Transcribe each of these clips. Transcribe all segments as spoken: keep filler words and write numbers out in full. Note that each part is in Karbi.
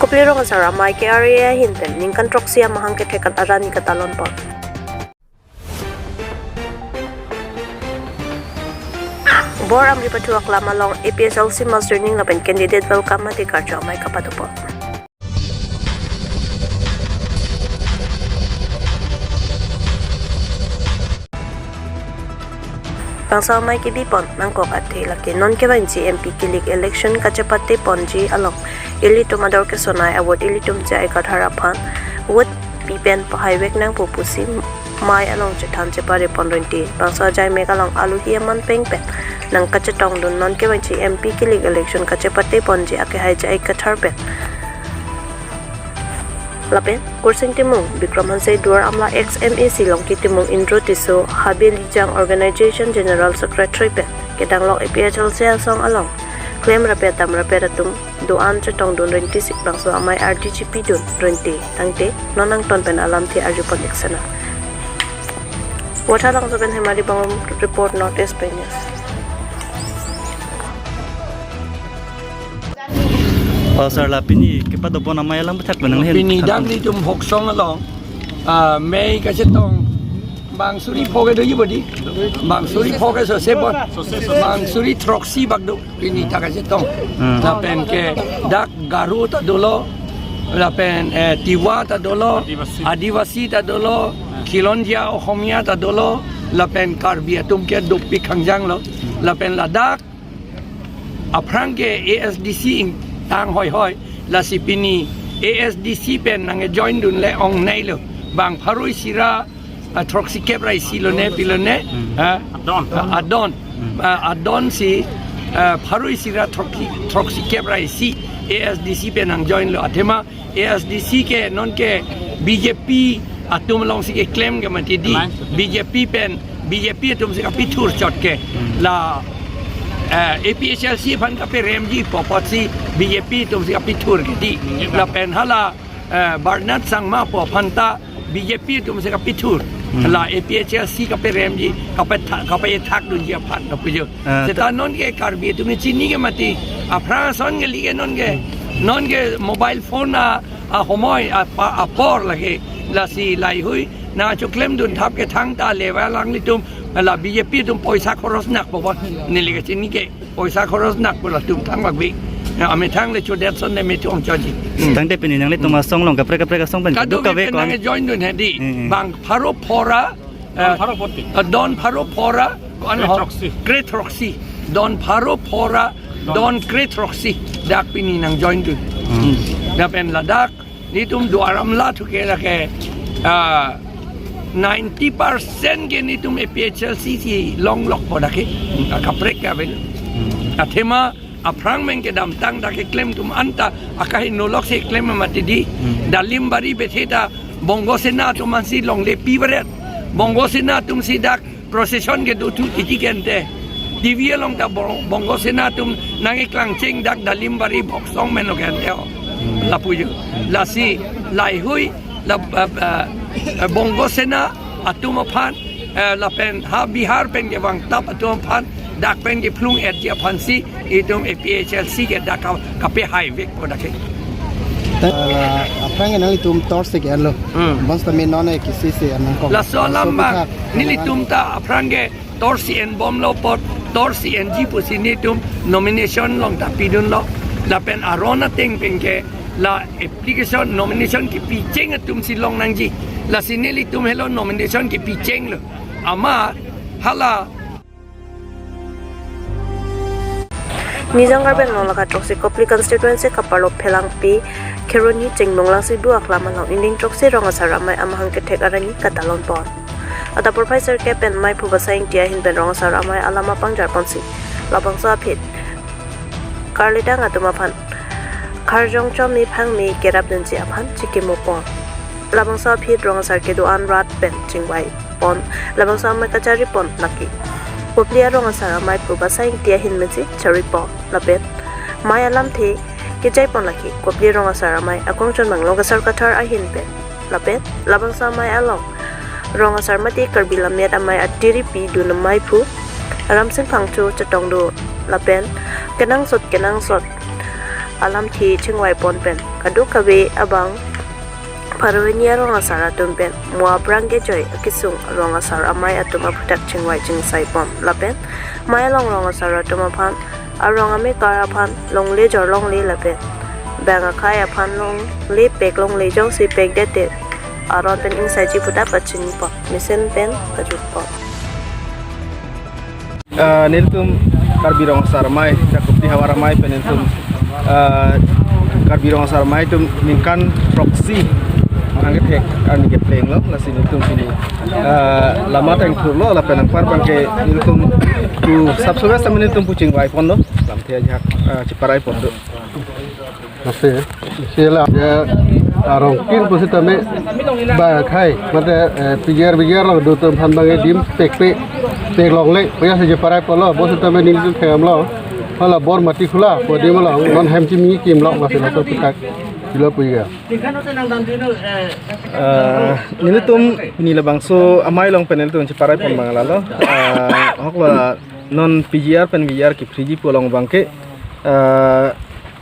Kopili Rong Asar Amei K R A ahin pen ningkan throksi amahang kethek arni katalon pon. Bor Amri Pathu Aklam along A P H L C mass joining lapen candidate welcome mate karju amei kapado pon. Bangso amei kebi pon nangkok athe lake non kevangji M P kilik election kachepate ponji along ilitum ador kesonei avote ilitum J I Kathar aphan vote pi pen pahai vek nangpo pusi mei along chethan chepare pon rinti. Bangso ajaimek along aluhi aman peng pen nangkachetongdun non kevangji M P kilik election kachepate ponji akehai J I Kathar pen lapen Kursing Timung, Bikram Hanse, Duar Amla ex M A C Longki Timung, Indro Tisso, Habe Lijang Organization General Secretary pen kedanglok A P H L C asong along klemrapet damrapet atum do-an chetongdun rinti si bangso amei R D G P dun rinti. Tangte non angton pen alamthe arju pon ik sena. Wathalangso pen Hemari Bangrum report, North East Pei News. Oh, sir, la pini kepado pon amei alam puthak penang hen. Pini dam nitum Voksong along, ah, mei kachetong bang suri pho kedo ji bodi. Bang suri pho ke sose pon. Bang suri throksi bak do. Pini ta kachetong. Hmm. Lapen ke dak Garo ta dolo. Lapen, eh, Tiwa ta dolo. Adivasi. Adivasi ta dolo. Khilonjia Ohomia ta dolo. Lapen Karbi atum ke dopik khangjang lo. Lapen ladak aphrang ke A S D C ingtang hoi hoi, lasi pini A S D C pen nangjoindun le ongnei lo. Bang pharo isi ra, ah, throksi kep ra isi lo ne, pilo ne? Hmm. Ah, adon. Ah, adon. Hmm. Ah, adon si, ah, pharo isi ra throksi, throksi kep ra isi A S D C pen nangjoin lo. Athema A S D C ke non ke B J P atum along si keklem ke mati di. Alliance. B J P pen, B J P atum si kapithur chot ke. Hmm. La, eh, A P H L C aphan kaperemji pu apot si B J P atum si kapithur ke di. Hmm. Lapen hala, eh, Bernard Sangma pu aphan ta B J P atum si kapithur. Hmm. La A P H L C kaperemji, kapetha-, kapethakdunji aphan, lapu jo. Ah, seta ta- non ke Karbi atum chini ke mati. Aphrang ason kali ke non ke. Non ke mobile phone a, a homoi a pa, apor lake. Lasi laihui nangchoklemdun thap ke thangta level alanglitum la B J P atum poisa khoros nakpo pon. Neli kachini ke poisa khoros nakpo latum thangbak bi. Na amethang le chodet ason le methong choji. Hmm. Tangte pini nanglitum asong along kaprek kaprek asong pen kadokave kave pen kon nangjoindun hedi. Hmm, hmm. Bang pharo pho ra Eh, don pharo pho ti. Eh, don pharo pho ra, ko-an ho? Kre throksi. Kre throksi. Don pharo pho ra, don, don kre throksi. Dak pini nangjoindun. Hmm. Lapen ladak, nitum Duar Amla thu ke lake, ah, ninety percent ke nitum A P H L C si longlokpo dak ke. Ah, kaprek ke avel. Hmm. Athema, aphrang pen kedamtang dak keklem atum anta akahi nolok si klem mati di. Hmm. Dalimbari bethe ta Bongo Sena atum ansi longle pi beret. Bongo Sena atum si dak procession kedo thu titi kente. T V along ta Bo-, Bongo Sena atum nangkeklang cheng dak Dalimbari Voksong pen lo kente ho. Hmm. Lapu jo. Lasi laihui la, eh, eh, eh, Bongo Sena atum aphan, eh, lapen ha Bihar pen kevang tap atum aphan, dak pen kephlung etji aphan si, itum A P H L C ke dak ka-, kapehai vekpo dak ke. Ta, eh, aphrang ke nanglitum torch si ke-enlo. Hmm. Bonsitame non ke isi si nangkok. Laso alam bang, nelitum ta aphrang ke torch si enbomlo apot, torch si enji pusi nitum nomination along ta pidunlo. Lapen aron ateng pen ke la application nomination kepi cheng atum si long nangji. Lasi nelitum helo nomination kepi chenglo. Amat hala Nijang Karbi Anglong lakha throksi Kopili constituency kaparlo Phelangpi Kheroni Chingbong Langsibu Aklam along ingdeng throksi Rong Asar Amei amahang kethek arni katalon pon. Adap porphai sirkep pen meiphu Basa Ingti ahin pen Rong Asar Amei alam apangjar ponsi labangso aphi karlidang atum aphan kharjong chomi phangmi kerapdunji aphan chikimo pon. Labangso aphi Rong Asar kedo-an rat pen chingvai pon, labangso amei kachari pon lake Kopili arong asar ameiphu Basa Ingti ahin pensi chari pon. Lapen mei alamthe kejai pon lake Kopili rong asar amei akongchon bang Longsar Kathar ahin pen. Lapen labangso amei along rong asar mate Karbi Lammet Amei atiri pidun ameiphu Ramsing Phangcho chetongdun. Lapen kenangsot kenangsot alamthe chingvai pon pen Kadokave abang pharo hini arong asar atum pen mo aphrang kejoi akesung arong asar amei atum aphuthak chingvai chingsai pon lapen mei along rong asar atum aphan arong amekar aphan longle jor longle lapen bang akhei aphan longle pek longle jongsi pekdet te aron pen ingsaiji pu ta pachini pon, mesen pen pajut pon. Ah, nelitum Karbi Rong Asar Amei, Jakupti Havar Amei pen nelitum, ah, Karbi Rong Asar Amei atum ningkan throksi angkethek arni kepleng lo, lasi nelitum pini, ah, lama tang thurlo, lapen anpar abangke nelitum tu sab sobes tame nelitum pu chingvai ponlo, lamthe ajahak, ah, chiparai ponlo. Lasi, lasi la, ya, arong kin pusitame bang akhei, mate, eh, P G R, V G R along do atum aphan abang adim pekpe, pek longle, puya si chiparai ponlo, bonsitame nelitum thengam lo, hala Bormati Khula pu adim along, non hem chimi kim lo, lasi laso aputhak pilo puya. Eh, nelitum pini labangso amei along pen nelitum chiparai pon abang lalo, eh, ahok la non P G R pen V G R kephriji pu along abangke, eh,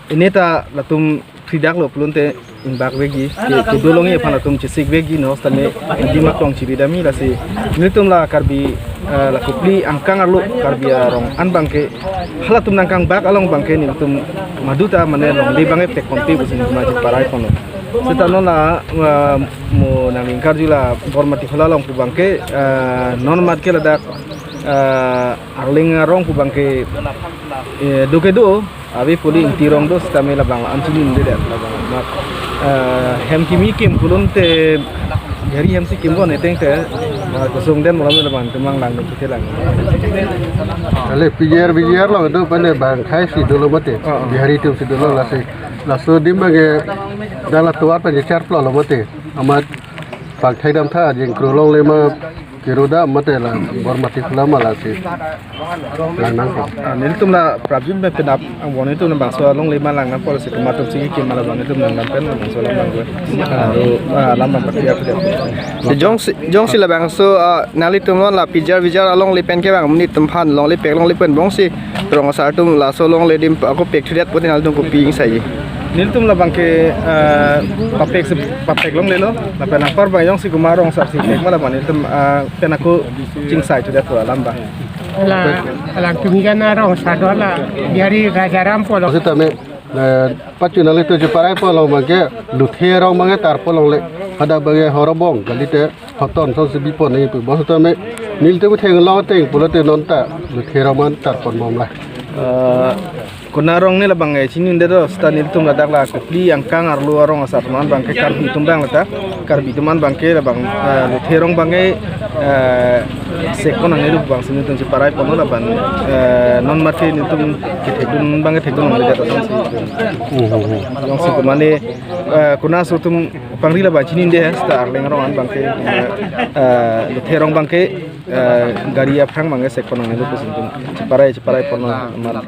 ini ta latum phridaklo pulote ingbak vekji, ke, kedo longji aphan latum chesik vekji, non setame adim aklong chiridamji, lasi nelitum la Karbi, eh, la Kopili angkang arlo Karbi arong an abangke halatum nangkangbak along abangke nelitum madu ta mane longle abangke pek ponpe pusi nelitum chiparai ponlo. Seta non la, eh, mo nangning karju la Bormati Khula along pu abangke, eh, non mat ke ladak, eh, Arleng arong pu abangke, eh, do kedo, ave poli Ingti arong do setame labang an chinine det labang. Mat, eh, hem kimi kim pulote Bihari hem si kim bon eteng te, ma kusung den molam labang temang lang do te lang. Ale P G R, V G R along do pen bang akhei si dolo mate. Oh, oh. Bihari atum si dolo, lasi laso adim abangke dak la tovar pen charplolo mate. Amat bang akhei damtha jengkro longle ma kero dam mate la Bormati Khula ma lasi lang nangkok. Ah, nelitum la prapjin pen penap angbong nelitum labangso alongle ma lang nangkok, lasi komat atum si kekim ma labang nelitum nangdam pen labangso alam abang. Ah, aro, ah, alam abang pati apu. Si jongsi, jongsi labangso, ah, nanglitum non la P G R V G R alongle pen kevang amonit atum aphan longle pek longle pen bongsi rong asar atum laso longle adim ako pek thudet pute nanglitum kopi ingsaiji? Nelitum labangke, eh, papek si, papek longlelo, lapen anpar abang jongsi komat rong asar si pek ma labang nelitum, eh, pen ako chingsai thudet pu alam abang. La, alangtum jan arong asar do la Bihari Rajaram pulo. Setame, eh, pachun nanglitum chiparai ponlo abangke Luthe arong abangke tarpon longle, hadak abangke Horobong kalite Hoton asonsi bipon nangji pu. Bonsitame nelitum thenglo ateng pulote non ta Luthe arong abang tarpon bomlang. Eh, konat arong ne labang, eh, chinine det do, seta nelitum ladak la Kopili angkang arlo arong asar atum an abangke Karbi atum abang lata. Karbi atum an abangke labang, eh, Luthe arong abangke, eh, sekon nangne do pu abang si nelitum chiparai ponlo lapen, eh, non mat ke nelitum kethekdun abangke thekdun nangledet asonsi. Hmm, hmm, hmm. Jongsi komat ne, eh, konat aso atum pangri labang chinine det, seta Arleng arong an abangke, eh, Luthe arong abangke, eh, gari aphrang abangke sekon nangne do pusi nelitum chiparai, chiparai ponlo amat.